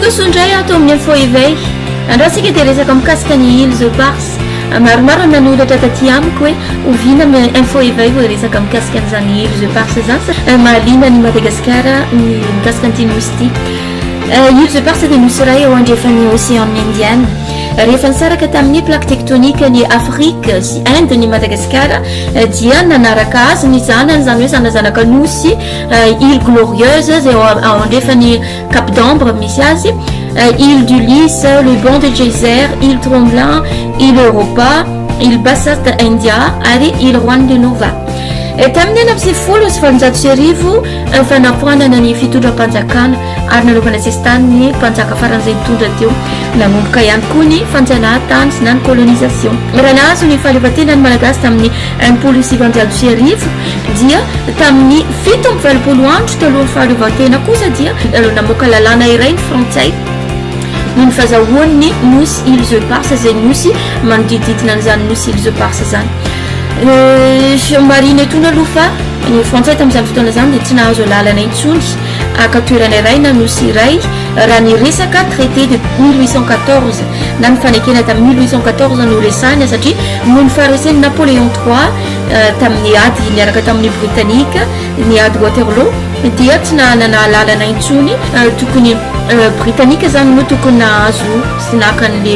Tonga soa indray ato amin'ny Info Éveil. Androany isika dia resaka mikasika ny Îles Éparses. Maromaro no nanoratra taty amiko hoe oviana ny Info Éveil vao hiresaka mikasika an'izany Îles Éparses izany satria mahaliana an'i Madagasikara ny mikasika an'ity nosy ity. Îles Éparses dia nosy iray eo andrefan'ny Océan Indiana. Rehefa nisaraka tamin'ny plaque tectonique ny Afrique sy Inde ny Madagasikara dia nanaraka azy ny zanany, izany hoe zanazanaka nosy Île Glorieuse izay ao andrefan'ny Cap d'Ambre misy azy, Île d'Ulysse, le Banc de Geyser, Île Tromelin, Île Europa, Île Bassat India ary Île Juan de Nova. Tamin'ny 1896, fanafoanana ny fitondram-panjakana ary nanaovana sesitany ny mpanjaka faran'izay nitondra teo. Nanomboka ihany koa ny fanjanahantany sy na ny colonisation. Raha nahazo ny fahaleovantena ny Malagasy tamin'ny 1960 dia tamin'ny 87 andro talohan'ny fahaleovantena kosa dia namoaka lalàna iray ny Frantsay noho ny fazahoany ny nosy Îles Éparses izay nosy manodidididina an'izany nosy Îles Éparses izany. Marihina etoana aloha fa ny Frantsay tamin'izany fotoana izany dia tsy nahazo alalana intsony haka toerana iray na nosy iray raha ny resaka traité de 1814 na ny fanekena tamin'ny 1814 no resahina satria noho ny faharesen'i Napoléon trois tamin'ny ady niaraka tamin'ny Britanika, ny ady Waterloo, dia tsy nanana alalana intsony, tokony Britanika izany no tokony nahazo sy naka an'le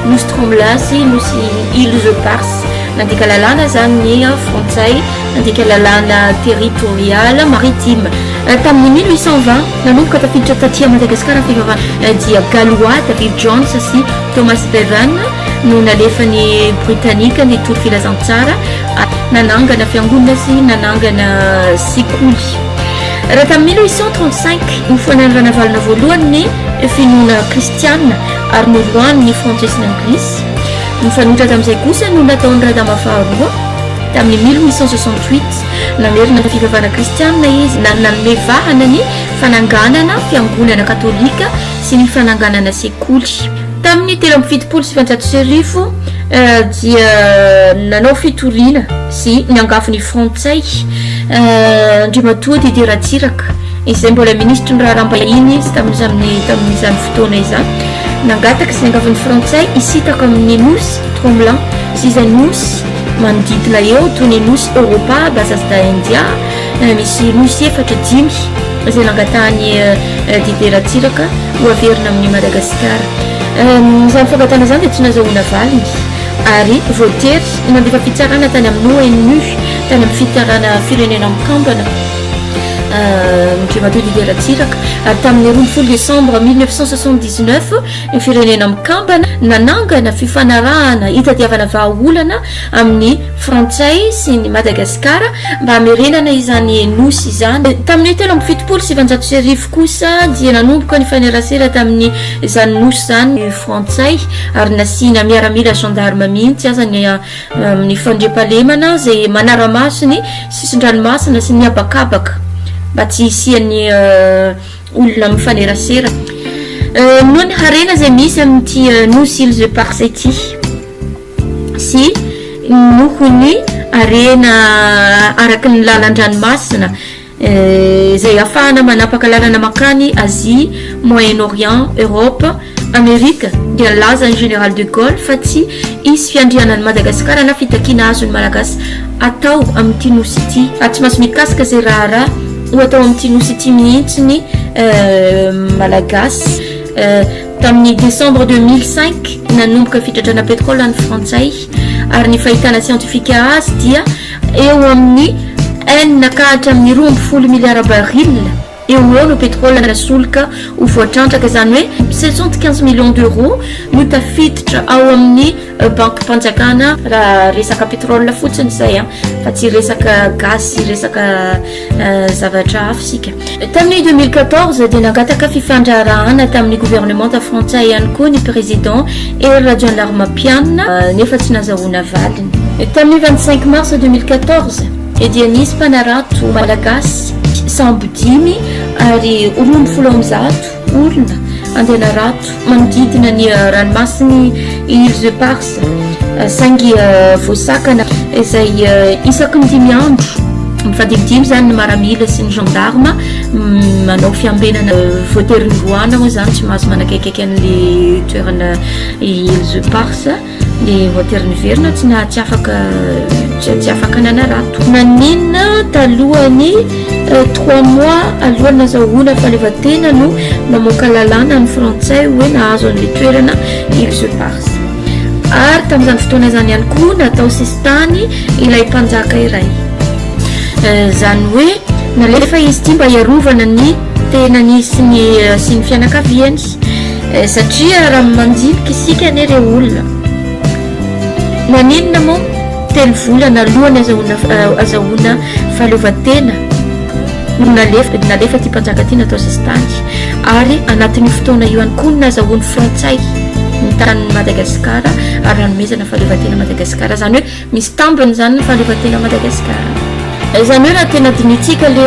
nosy Tromelin sy nosy Îles Éparses. Nandika lalàna izany ny Frantsay, nandika lalàna territoriale maritime. Tamin'ny 1820, nanomboka tafiditra taty Madagasikara ny fivavahana dia Gallois, David Jones sy Thomas Bevan no nalefan'ny Britanika nitory filazantsara, nanangana fiangonana sy nanangana sekoly. Raha tamin'ny 1835, nofoanan'i Ranavalona voalohany ny finoana kristiana ary noroahiny ny Frantsay sy ny Anglisy. Nifanohitra tamin'izay kosa no nataon'i Radama faharoa tamin'ny 1868, namerina ny fivavahana kristiana izy, nanome vahana ny fananganana fiangonana katolika sy ny fananganana sekoly. Tamin'ny 1973 dia nanao fitoriana sy niangavy ny Frantsay Andriamatoa Didier Ratsiraka izay mbola minisitry ny raharaham-bahiny izy tamin'izany tamin'izany fotoana izany. Nangataka sy niangavy ny Frantsay hisintaka amin'ny nosy Tromelin sy izay nosy manodidina eo toy ny nosy Europa, Bassas da India, misy nosy efatra dimy izay nangatahan'i Didier Ratsiraka ho averina amin'i Madagasikara. Izany fangatahana izany dia tsy nazahoana valiny ary voatery nandefa fitsarana tany amin'ny ONU, tany amin'ny fitsarana firenena mikambana, Andriamatoa Didier Ratsiraka. Ary tamin'ny 12 décembre 1979, ny firenena mikambana nanangana fifanarahana hitadiavana vahaolana amin'ny Frantsay sy ny Madagasikara mba hamerenana izany nosy izany. Tamin'ny 1973 kosa dia nanomboka nifanerasera tamin'ny izany nosy izany ny Frantsay ary nasiana miaramila gendarme mihitsy aza ny amin'ny fandriampahalemana izay manara-maso ny sisin-dranomasina sy ny habakabaka mba tsy hisian'ny olona mifanerasera noho ny harena izay misy amin'ity nosy Îles Éparses ity. sy noho ny harena araka ny lalan-dranomasina izay ahafahana manapaka lalana mankany Azia, Moyen-Orient, Europe, Amerika, dia nilaza ny Général de Gaulle fa tsy hisy fiandrianan'i Madagasikara na fitakiana azon'ny Malagasy atao amin'ity nosy ity, ary tsy maintsy mikasika izay raharaha ho atao amin'ity nosy ity mihitsy ny Malagasy. Tamin'ny décembre 2005, nanomboka fitratrana pétrole ny Frantsay, ary ny fahitana siantifika azy dia eo amin'ny enina ka hatramin'ny 12 miliara baril eo ho eo no pétrole na solika ho voatrandraka, izany hoe 715 millions d'euros no tafiditra ao amin'ny bankim-panjakana raha resaka pétrole fotsiny izay an, fa tsy resaka gaz sy resaka zavatra hafa isika. Tamin'ny 2014 dia nangataka fifandraharahana tamin'ny governemanta frantsay ihany koa ny président Hery Rajaonarimampianina nefa tsy nazahoana valiny. Tamin'ny 25 mars 2014 dia nisy mpanarato malagasy sambo dimy ary 112 olona andeha narato manodidina ny ranomasin'ny Îles Éparses saingy voasakana izay isaky ny dimy andro. Mifadimbidimby izany ny maramila sy ny gendarme manao fiambenana, voatery noroahana moa izany, tsy mahazo manakaikaiky an'le toerana Îles Éparses, dia voatery niverina, tsy na tsy afaka tsy afaka nanarato. Naninona talohan'ny trois mois alohan'ny nazahoana fahaleovantena no namoaka lalàna ny frantsay hoe nahazo an'le toerana Îles Éparses? Ary tamin'izany fotoana izany ihany koa natao sesitany ilay mpanjaka iray. Izany hoe nalefa izy ity mba hiarovana ny tenany sy ny sy ny fianakaviany. Satria raha mandinika isika anie re olona, maninona moa telo volana alohan'ny azahoana azahoana fahaleovantena no nalefa nalefa ity mpanjaka ity natao sesitany, ary anatin'io fotoana io ihany koa no nazahoan'ny frantsay ny tanin'i Madagasikara ary nanomezana fahaleovantena Madagasikara. Izany hoe misy tambiny izany ny fahaleovantena Madagasikara. Izany hoe raha tena dinihintsika le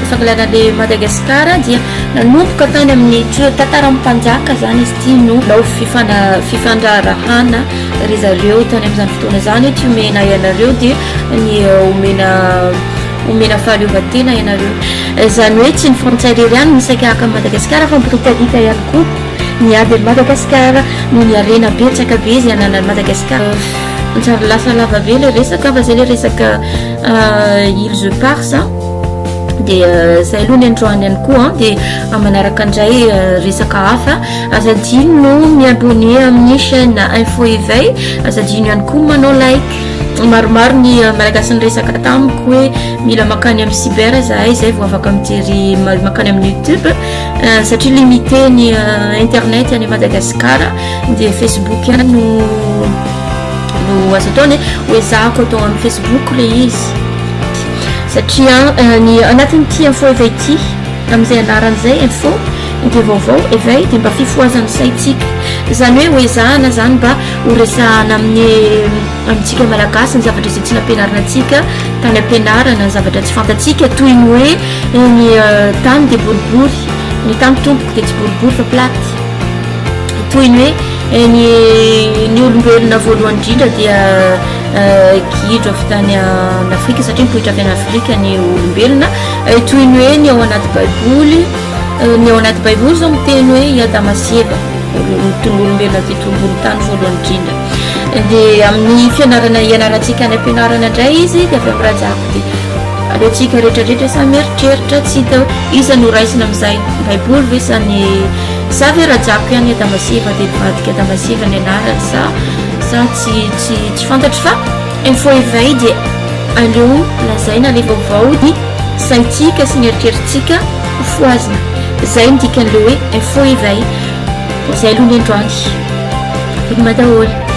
fangalana le Madagasikara dia nanomboka tany amin'ny tantaran'ny mpanjaka izany izy ity no nao fifandraharahana ry zareo tany amin'izany fotoana izany hoe tsy omena ianareo dia ny omena omena fahaleovantena ianareo. Izany hoe tsy ny frantsay irery ihany no saika haka an'i Madagasikara fa ny britanika ihany koa niady an'i Madagasikara noho ny harena betsaka be izay ananan'i Madagasikara. Manjary lasa lava be ilay resaka fa izay ilay resaka Îles Éparses a. Dia izay aloha ny androany ihany koa an, dia amin'ny manaraka indray resaka hafa. Aza adino mi-abonner amin'ny chaîne Info Éveil, aza adino ihany koa manao like. Maromaro ny Malagasy niresaka tamiko hoe mila mankany amin'ny cyber zahay zay vao afaka mijery mankany amin'ny YouTube satria limité ny internet any Madagasikara dia Facebook ihany no no azo atao ny ho ezahako atao amin'ny Facebook le izy satria ny anatin'ity info éveil ity amin'izay anarany izay info dia vaovao éveil dia mba fifohazan'ny saintsika izany hoe ho ezahana zany mba ho resahana amin'ny amintsika malagasy ny zavatra izay tsy nampianarina antsika tany am-pianarana, ny zavatra tsy fantatsika toy ny hoe ny tany dia boribory, ny tany tompoko dia tsy boribory fa plate, toy ny hoe ny ny olombelona voalohany indrindra dia gidro avy tany Afrika satria nipoitra avy any Afrika ny olombelona, toy ny hoe ny ao anaty baiboly, ny ao anaty baiboly izao miteny hoe i Adama sy Eva olombelona teto ambony tany voalohany indrindra. Dia amin'ny fianarana ianarantsika any am-pianarana indray izy dia avy amin'ny rajako dia aleontsika rehetrarehetra samy mieritreritra tsy hita hoe iza no raisina amin'izay baiboly ve sa ny sa ve rajako ihany Adama sy Eva dia nivadika Adama sy Eva ny anarany sa sa tsy tsy tsy fantatro fa info éveil dia aleo lazaina le vaovao ny saintsika sy ny eritreritsika ho fohazina izay ny dikan'le hoe info éveil izay aloha ny androany. Veloma daholo.